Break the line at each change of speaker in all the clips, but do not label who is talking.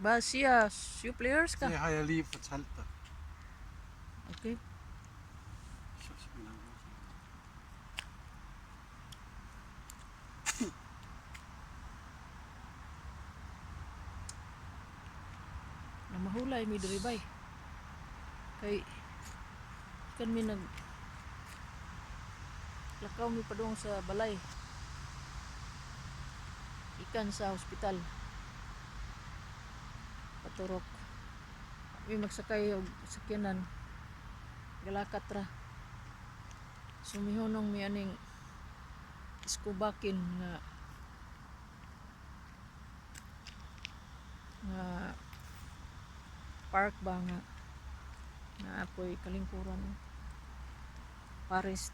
Hvad siger sygeplejersker?
Det har jeg lige fortalt dig.
Okay.
Så simpelthen.
Na mahulay mi diri, bay. Kay kan mi nag lakaw mi padung sa balay. Ikan sa ospital. Paturok. Mi magsakay og sakyanan. Galakat ra. So mihunong mi aning Skovbakken nga park ba nga naa poy kalingkuran, forest.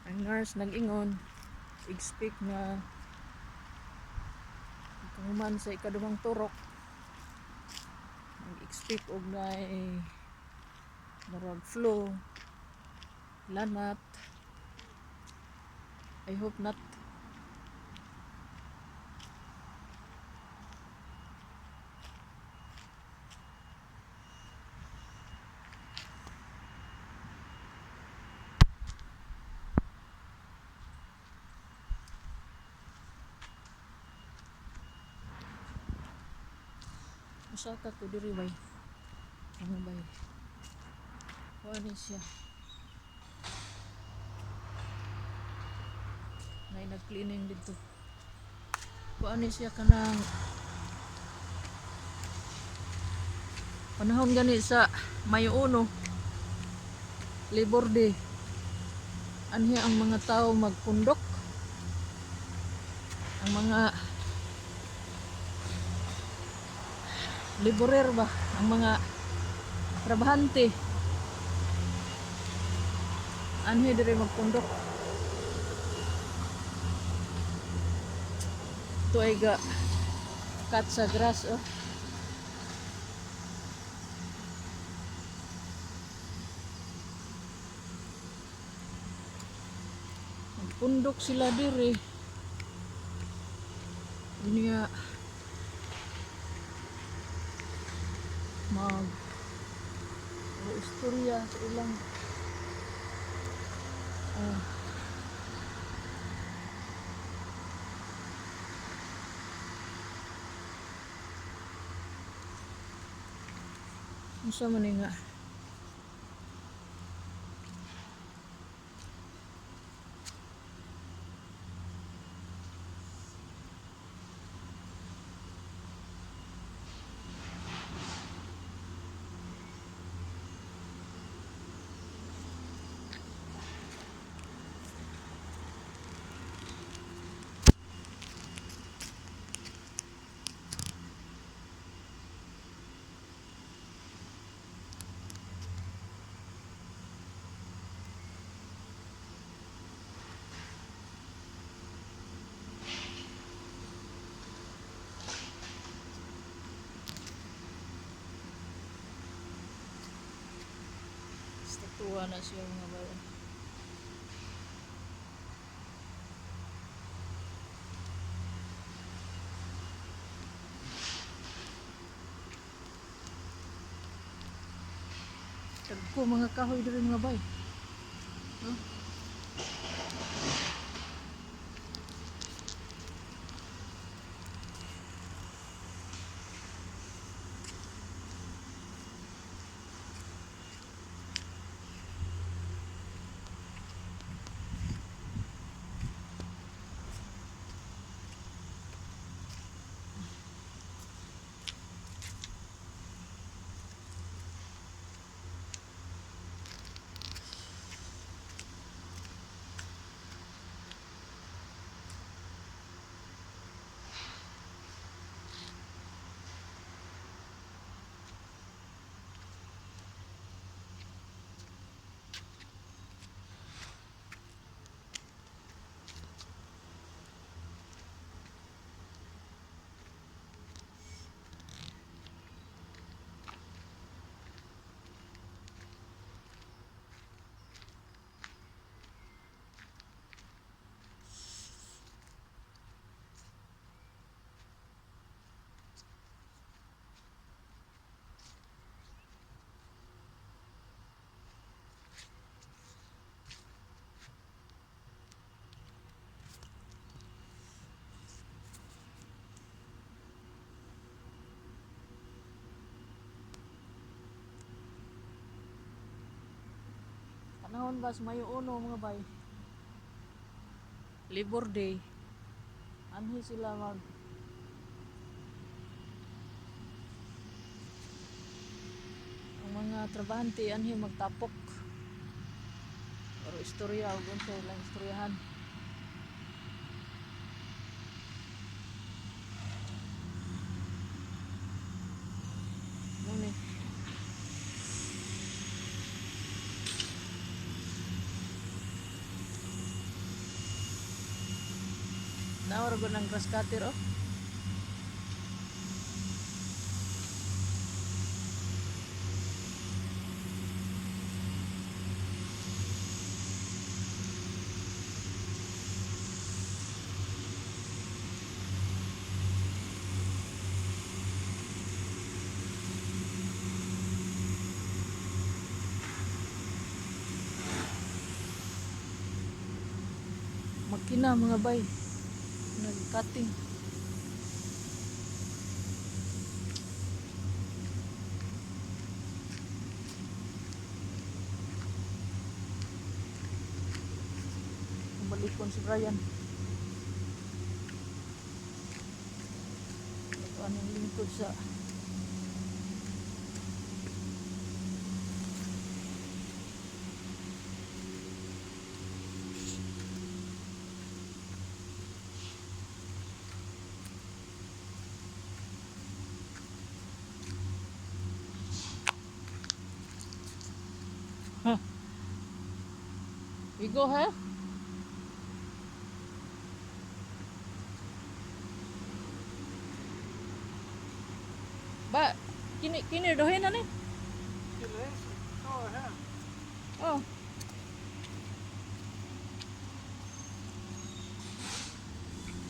Ang nurse nag-ingon, expect nga human sa ikaduhang turok, nag-expect og naay murag flu, lanat. I hope not. Musaka ko diri, bay. Ano, bay? Kuan ni siya. Nay nag-cleaning dito. Kuan ni siya kanang panahon gani sa Mayo 1, Labor Day. Anhi ang mga tao magpundok. Ang mga laborer ba, ang mga trabahante. Anhi diri magpundok. Ito ay ga cut sa grass, oh. Magpundok sila diri. Yun nga mag o istorya sa ilang ah, unsa man ni nga. Estatua na siya, mga bayan. Dagko mga kahoy diri, mga bay. Huh? Panahon ba sa Mayo 1, mga bay? Labor Day. Anhi sila mag ang mga trabahante anhi magtapok. Pero istorya ug unsa ilang istoryahan. Mao ni. Naa ra gud ang grass cutter, oh. Makina, mga bay. Nag-cutting. Balikon si Brian. Ito anong lingkod sa. Huh. We go here? Ba, kini kini dohin na ni.
Skal læse. Står her.
Oh.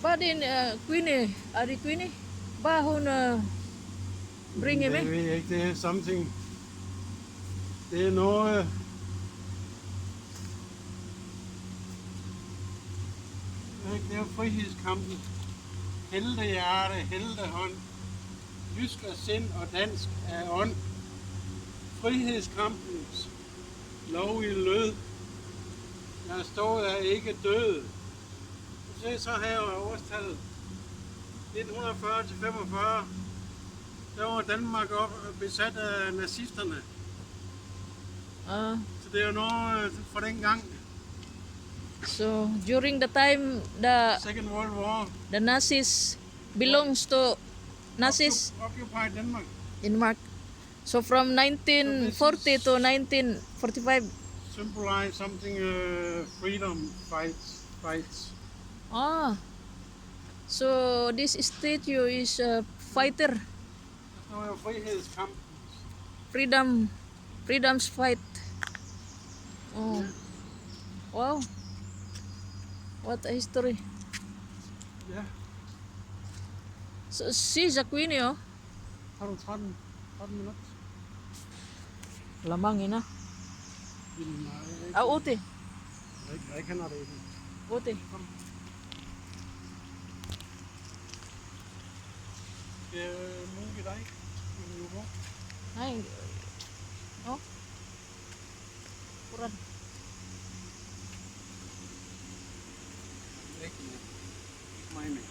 Ba din Queenie, ari Queenie. Ba hun bringe
Det
med?
ved jeg ikke. Det er something. Det er noget. Det er frihedskampen. Heltehjerte, heltehånd. Jysk er sind og dansk er ånd. Frihedskampens lov i lød. Jeg stod er ikke død. Du ser så her årstallet. 1940 til 45. Der var Danmark op, besat af nazisterne.
Ah,
Så det er jo noget fra den gang.
So during the time the
Second World War.
the Nazis belongs to Nazis
Occupied Denmark.
Denmark. So from 1940 to 1945.
Symbolize something, freedom fights.
Ah. So this statue is a fighter,
Der står jo frihedskampen.
Freedom's fight. Oh. Wow. What a history.
Ja.
So she's a queen, oh.
Har du 13, 13 minutter?
Lamang ina.
Jamen, nej, jeg,
Ah, ute.
jeg kender det ikke.
Ute.
Kom. Det er muligt dig. Ikke?
Ay. Oh. Puran.
Ikke mere. Ikke mig mere.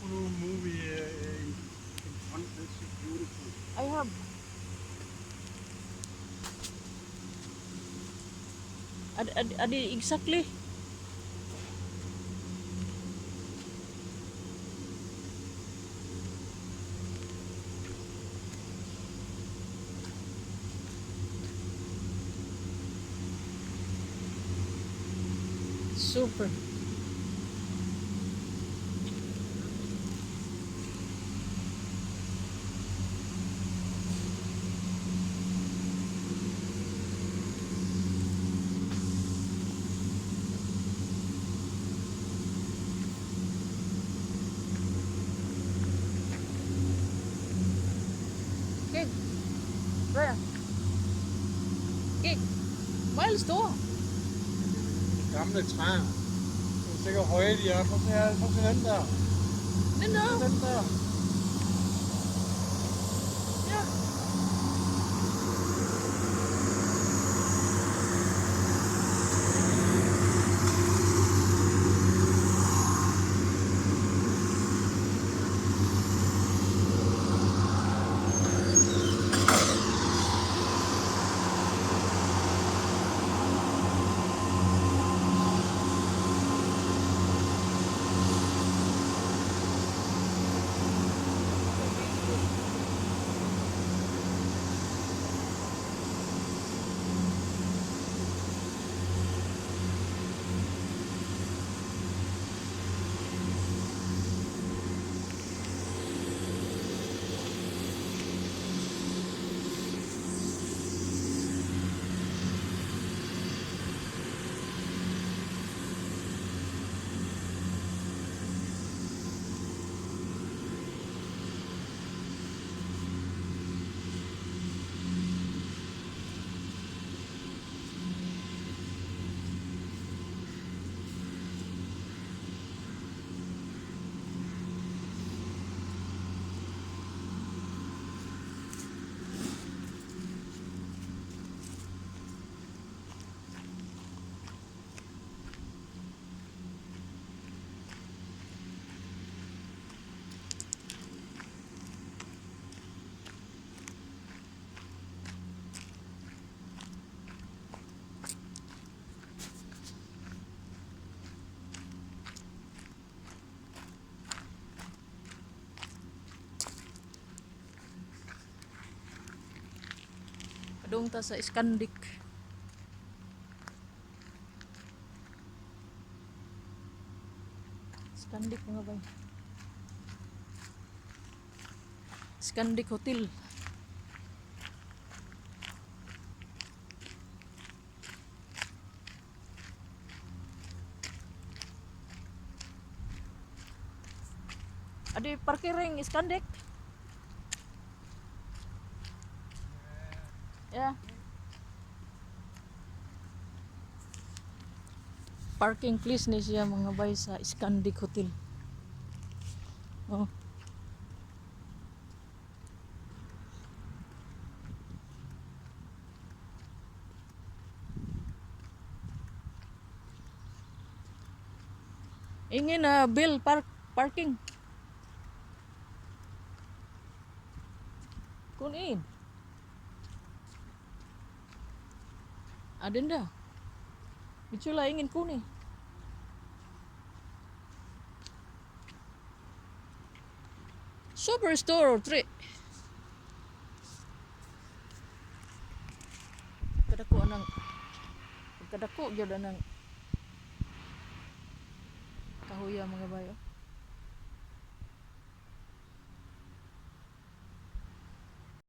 Nu movie in front, that's beautiful.
I have. Adi, adi, adi exactly. Super. Kig. Brian. Kig. Miles to.
De gamle træer. Det er sikkert høje, de er. Prøv at se her. Prøv at se den der.
Den der.
Den der.
Ja. Padung ta sa Scandic. Scandic, mga bay. Scandic Hotel. Adi parkiring Scandic. Yeah. Parking please ni siya, mga bay, sa Scandic Hotel. Oh. Ingen na bill parking. Kun in. Adenda. Bitsula ingen kuni. Superstore 3. Kadako anang kadako gyud anang kahuya, mga bayo.